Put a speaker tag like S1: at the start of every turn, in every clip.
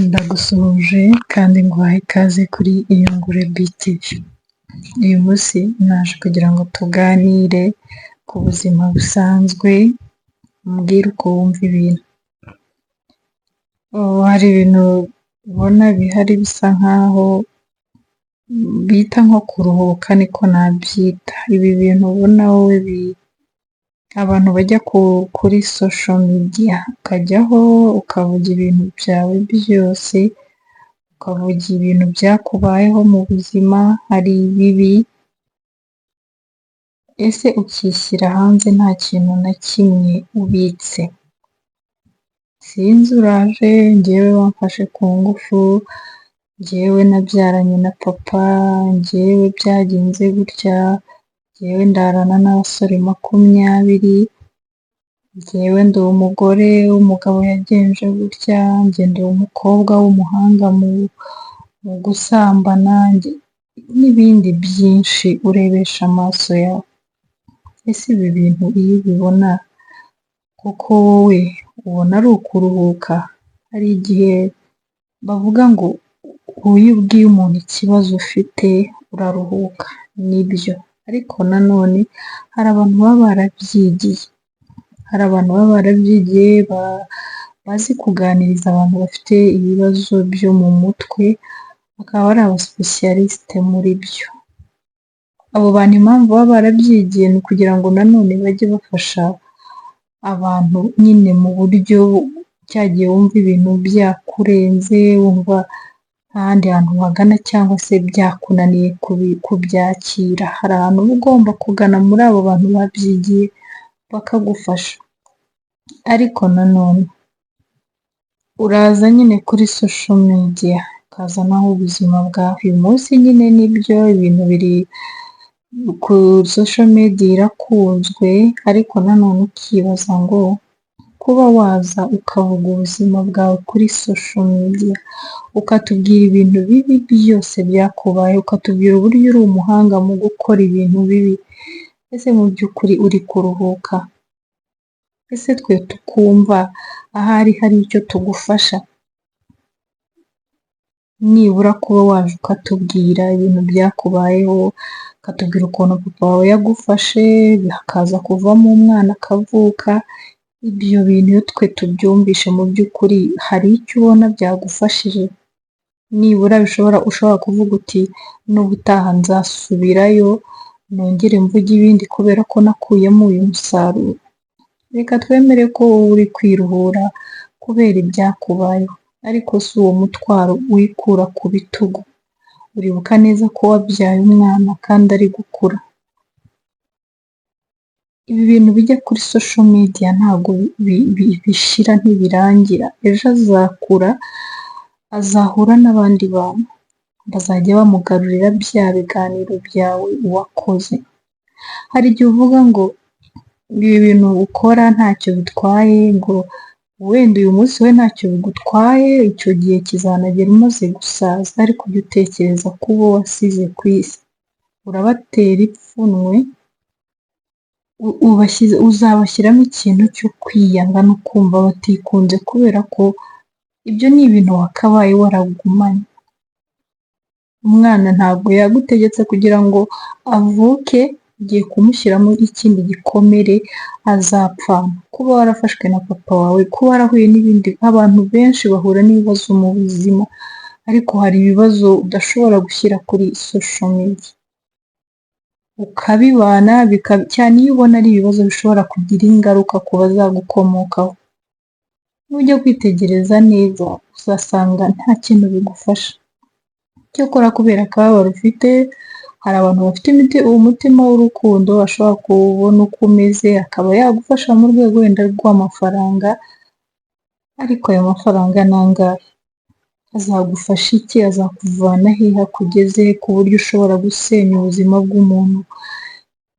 S1: Ndagusuhuje kandi nguhaye ikaze kuri Iyungure BTV. Uyu munsi naje kugira ngo tuganire ku buzima busanzwe, umbwire uko wumva ibintu. Hari ibintu ubona bihari bisa nkaho bita nko kuruhuka niko nabyita. Ibi bintu ubona wowe abantu bajya kuri social media, ukajyaho ukavuga ibintu byawe byose, ukavuga ibintu byakubayeho mu buzima, ari ibibi, ese ukishyira hanze nta kintu na kimwe ubitse. Sinzi uraje njyewe wamfashe ku ngufu, njyewe nabyaranye na papa, njyewe byagenze gutya, njyewe ndarana n'abasore 20, njyewe ndi umugore w'umugabo yagenje gutya, njye ndi umukobwa w'umuhanga mu gusambana, n'ibindi byinshi urebesha amaso yawe. Ese ibi bintu iyo ubibona koko wowe ubona ari ukuruhuka? Hari igihe bavuga ngo iyo ubwiye umuntu ikibazo ufite uraruhuka, nibyo ariko nanone hari abantu baba barabyigiye, hari abantu baba barabyigiye bazi kuganiriza abantu bafite ibibazo byo mu mutwe, bakaba ari abasipesiyalisite muri byo. Abo bantu impamvu baba barabyigiye ni ukugira ngo nanone bajye bafasha abantu nyine mu buryo cya gihe wumva ibintu byakurenze, wumva nta handi hantu wagana cyangwa se byakunaniye kubyakira, hari ahantu uba ugomba kugana muri abo bantu babyigiye bakagufasha. Ariko nanone uraza nyine kuri social media ukazanaho ubuzima bwawe, uyu munsi nyine nibyo ibintu biri ku social media irakunzwe, ariko nanone ukibaza ngo kuba waza ukavuga ubuzima bwawe kuri social media, ukatubwira ibintu bibi byose byakubayeho, ukatubwira uburyo uri umuhanga mu gukora ibintu bibi, ese mu by'ukuri uri kuruhuka? Ese twe tukumva ahari hari icyo tugufasha? Nibura kuba waje ukatubwira ibintu byakubayeho, ukatubwira ukuntu papa wawe yagufashe, hakaza kuvamo umwana akavuka, ibyo bintu iyo twe tubyumvishe mu by'ukuri hari icyo ubona byagufashije? Nibura ushobora kuvuga uti n'ubutaha nzasubirayo nongere mvuge ibindi kubera ko nakuyemo uyu musaruro. Reka twemere ko wowe uri kwiruhura kubera ibyakubayeho, ariko si uwo mutwaro wikura ku bitugu, uribuka neza ko wabyaye umwana kandi ari gukura. Ibi bintu bijya kuri social media ntabwo bishira ntibirangira, ejo azakura azahura n'abandi bantu, bazajya bamugarurira bya biganiro byawe wakoze. Hari igihe uvuga ngo ibi bintu ukora ntacyo bitwaye, ngo wenda uyu munsi we ntacyo bigutwaye, icyo gihe kizanagera umaze gusaza, ariko ujye utekereza ku bo wasize ku isi, urabatera ipfunwe, uzabashyiramo ikintu cyo kwiyanga no kumva batikunze kubera ko ibyo ni ibintu wakabaye waragumanye. Umwana ntabwo yagutegetse kugira ngo avuke, ugiye kumushyiramo ikindi gikomere azapfana. Kuba warafashwe na papa wawe, kuba warahuye n'ibindi, abantu benshi bahura n'ibibazo mu buzima, ariko hari ibibazo udashobora gushyira kuri social media. Ukabibana cyane iyo ubona ari ibibazo bishobora kugira ingaruka ku bazagukomokaho. Nujya kwitegereza neza uzasanga nta kintu bigufasha. Cyokora kubera akababaro ufite, hari abantu bafite umutima w'urukundo ashobora kubona uko umeze akaba yagufasha mu rwego wenda rw'amafaranga, ariko ayo mafaranga ni angahe? Azagufasha iki? Azakuvana hehe akugeze he ku buryo ushobora gusenya ubuzima bw'umuntu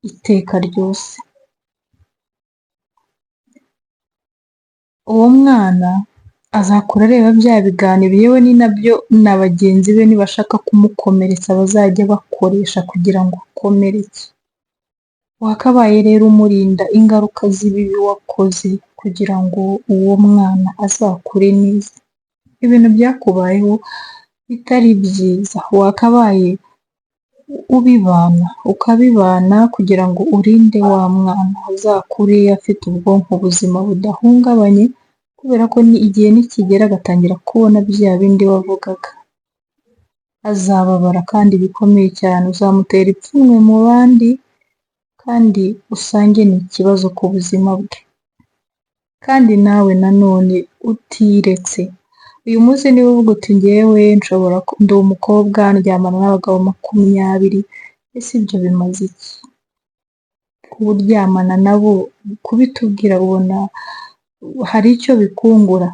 S1: iteka ryose? Uwo mwana azakura areba bya biganiro, yewe ni nabyo na bagenzi be nibashaka kumukomeretsa bazajya bakoresha kugira ngo akomereke. Wakabaye rero umurinda ingaruka z'ibibi wakoze kugira ngo uwo mwana azakure neza. Ibintu byakubayeho bitari byiza, wakabaye ubibana, ukabibana kugira ngo urinde wa mwana azakure afite ubwonko buzima budahungabanye, kubera ko igihe nikigera agatangira kubona bya bindi wavugaga, azababara kandi bikomeye cyane, uzamutera ipfunwe mu bandi kandi usange ni ikibazo ku buzima bwe. Kandi nawe nanone utiretse, uyu munsi niba uvuga uti njyewe nshobora, ndi umukobwa ndyamana n'abagabo 20, ese ibyo bimaze iki? Kuba uryamana nabo, kubitubwira ubona hari icyo bikungura?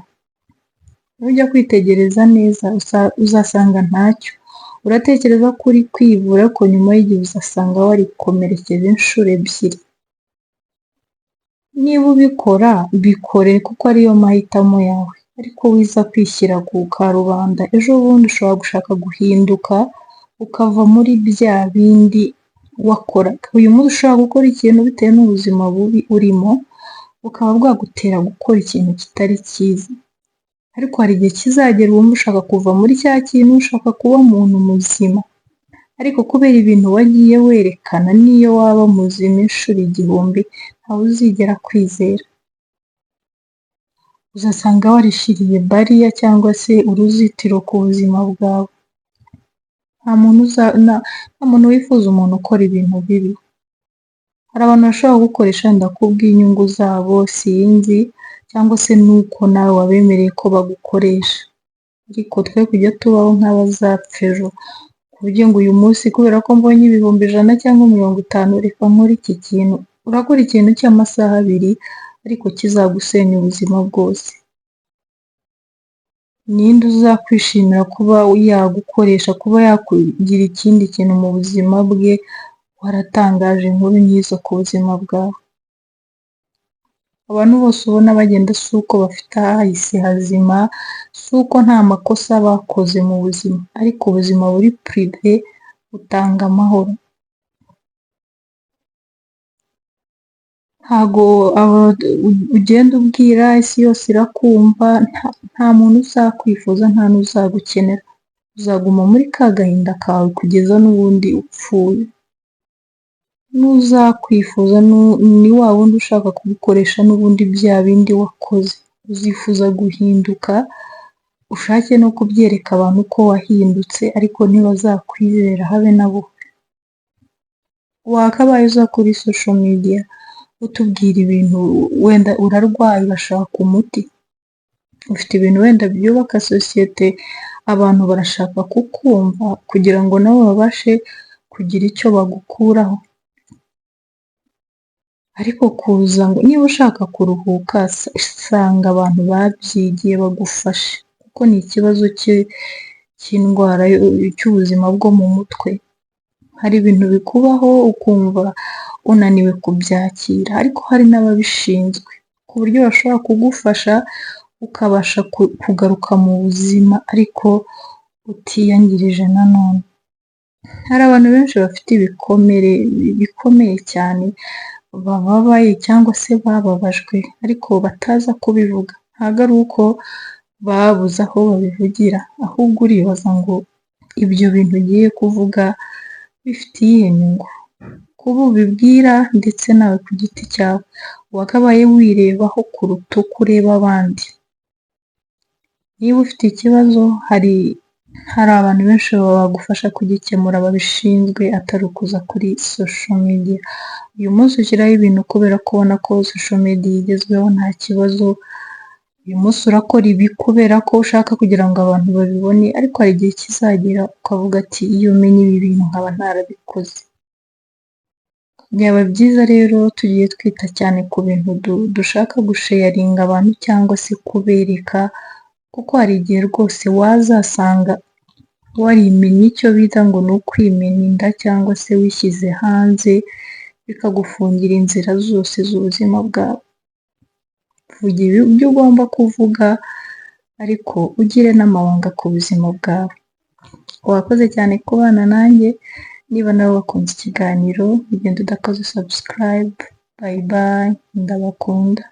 S1: Nujya kwitegereza neza uzasanga ntacyo. Uratekereza ko uri kwivura ariko nyuma y'igihe uzasanga warikomerekeje inshuro ebyiri. Niba ubikora, bikore kuko ariyo mahitamo yawe, ariko wiza kwishyira ku karubanda, ejo bundi ushobora gushaka guhinduka ukava muri bya bindi wakoraga. Uyu munsi ushobora gukora ikintu bitewe n'ubuzima bubi urimo, bukaba bwagutera gukora ikintu kitari cyiza, ariko hari igihe kizagera wumva ushaka kuva muri cya kintu, ushaka kuba umuntu muzima, ariko kubera ibintu wagiye werekana, n'iyo waba muzima inshuro igihumbi, ntawe uzigera akwizera. Uzasanga warishyiriye barrier cyangwa se uruzitiro ku buzima bwawe. Nta muntu wifuza umuntu ukora ibintu bibi. Hari abantu bashobora kugukoresha wenda kubw'inyungu zabo sinzi, cyangwa se nuko nawe wabemereye ko bagukoresha, ariko twe kujya tubaho nk'abazapfa ejo, ku buryo ngo uyu munsi kubera ko mbonye 100,000 cyangwa 50 reka nkore iki kintu. Urakora ikintu cy'amasaha abiri ariko kizagusenya ubuzima bwose. Ninde uzakwishimira kuba yagukoresha, kuba yakugira ikindi kintu mu buzima bwe, waratangaje inkuru nk'izo ku buzima bwawe? Abantu bose ubona bagenda si uko bafite ahahise hazima, si uko nta makosa bakoze mu buzima, ariko ubuzima buri privé butanga amahoro. Ntago ugenda ubwira isi yose irakumva, nta muntu uzakwifuza, nta n'uzagukenera, uzaguma muri ka gahinda kawe kugeza n'ubundi upfuye. N'uzakwifuza ni wa wundi ushaka kugukoresha n'ubundi bya bindi wakoze, uzifuza guhinduka ushake no kubyereka abantu ko wahindutse ariko ntibazakwizera habe na buke. Wakabaye uza kuri social media utubwira ibintu, wenda urarwaye urashaka umuti, ufite ibintu wenda byubaka sosiyete, abantu barashaka kukumva kugira ngo nabo babashe kugira icyo bagukuraho. Ariko kuza ngo niba ushaka kuruhuka, sanga abantu babyigiye bagufashe, kuko ni ikibazo cy'indwara cy'ubuzima bwo mu mutwe. Hari ibintu bikubaho ukumva unaniwe kubyakira, ariko hari n'ababishinzwe ku buryo bashobora kugufasha ukabasha kugaruka mu buzima ariko utiyangirije nanone. Hari abantu benshi bafite ibikomere bikomeye cyane, bababaye cyangwa se bababajwe ariko bataza kubivuga, ntabwo ari uko babuze aho babivugira, ahubwo uribaza ngo ibyo bintu ugiye kuvuga bifite iyihe nyungu? Kuba ubibwira ndetse nawe ku giti cyawe, wakabaye wirebaho kuruta uko ureba abandi. Niba ufite ikibazo hari abantu benshi bagufasha kugikemura babishinzwe, atari ukuza kuri social media. Uyu munsi ushyiraho ibintu kubera ko ubona ko social media igezweho nta kibazo, uyu munsi urakora ibi kubera ko ushaka kugira ngo abantu babibone, ariko hari igihe kizagera ukavuga ati iyo menya ibi bintu nkaba ntarabikoze. Byaba byiza rero tugiye twita cyane ku bintu dushaka gusharinga abantu cyangwa se kubereka, kuko hari igihe rwose wazasanga warimennye icyo bita ngo ni ukwimena inda cyangwa se wishyize hanze, bikagufungira inzira zose z'ubuzima bwawe. Vuga ibyo ugomba kuvuga ariko ugire n'amabanga ku buzima bwawe. Wakoze cyane kubana nanjye, niba nawe wakunze ikiganiro ugenda udakoze subscribe, bye bye, ndabakunda.